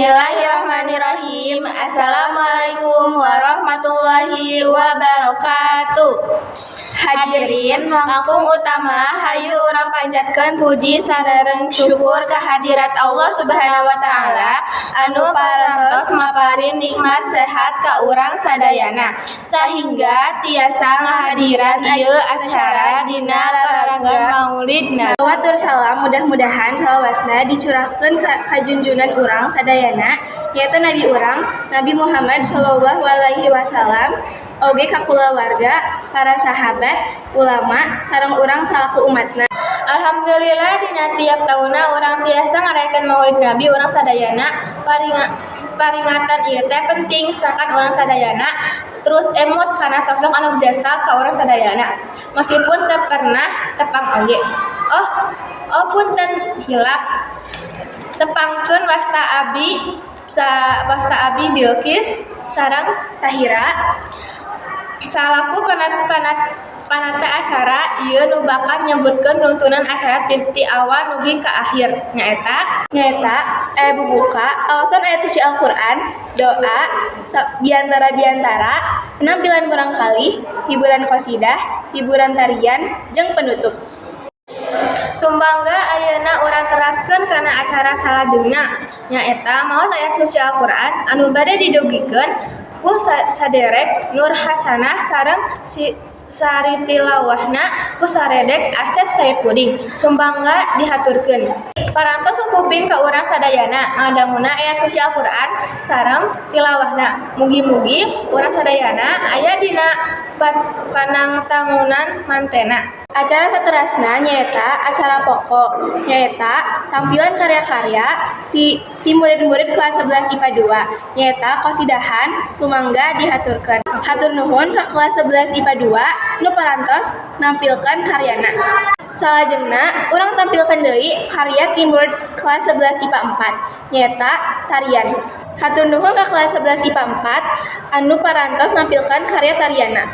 Bismillahirrahmanirrahim. Assalamualaikum warahmatullahi wabarakatuh. Hadirin langkung utama, hayu urang panjatkeun puji sareng syukur kehadirat Allah Subhanahu wa Taala anu parantos maparin nikmat sehat ka urang sadayana sehingga tiasa ngahadiran ieu acara dina raraga Maulid Nabi. Salawat tur salam mudah-mudahan salawasna dicurahkeun ka junjunan urang sadayana, nyaeta nabi urang Nabi Muhammad sallallahu alaihi wasallam, oge ka kulawarga, para sahabat, ulama, sareng urang salaku umatna. Alhamdulillah, dina tiap taunna urang tiasa ngarayakeun Maulid Nabi urang sadayana. Paringatan ieu teh penting sangkan urang sadayana terus emut kana sosok anu berjasa ka urang sadayana meskipun teu pernah tepang oge. Oh, oh, punten hilap, tepangkeun wasta abi wasta abi Bilqis sareng Tahira salaku panat panat panata acara ieu nu bakal nyebutkeun runtunan acara ti awal dugi ka akhir, nyaeta Nyaeta aya bubuka, awasan ayat suci Al-Qur'an, doa, biantara-biantara, penampilan murangkalih, hiburan qasidah, hiburan tarian, jeung penutup. Sumangga ayeuna urang teraskeun kana acara salajengna, nyaeta maos ayat suci Al-Qur'an anu bade didugikeun ku saderek Nur Hasanah sareng si sari tilawahna ku saredek Asep Saipudin. Sumangga dihaturkeun. Parantos kuping ka urang sadayana ngadanguna ayat suci Al-Qur'an sareng tilawahna. Mugi-mugi urang sadayana aya dina panangtangunan mantena. Acara saterasna nyaeta acara pokok, nyaeta tampilan karya-karya ti murid-murid kelas 11 IPA 2, nyaeta qasidahan. Sumangga dihaturkeun. Hatur nuhun ka kelas 11 IPA 2 nu parantos nampilkeun karyana. Salajengna urang tampilkeun deui karya ti murid kelas 11 IPA 4, nyaeta tarian. Hatur nuhun ka kelas 11 IPA 4 anu parantos nampilkeun karya tarianna.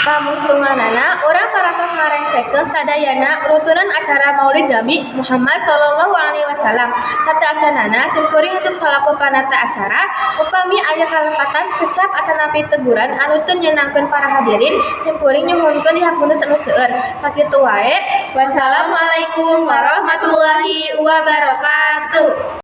Pamustunganana, urang parantos ngarengsekeun sadayana runtunan acara Maulid Nabi Muhammad sallallahu alaihi wasallam. Sateuacanna, simkuring nutup salaku panata acara, upami aya kalepatan kecap atanapi teguran anu teu nyenangkeun para hadirin, simkuring nyuhunkeun dihapunten anu seueur. Sakitu wae. Wassalamualaikum warahmatullahi wabarakatuh.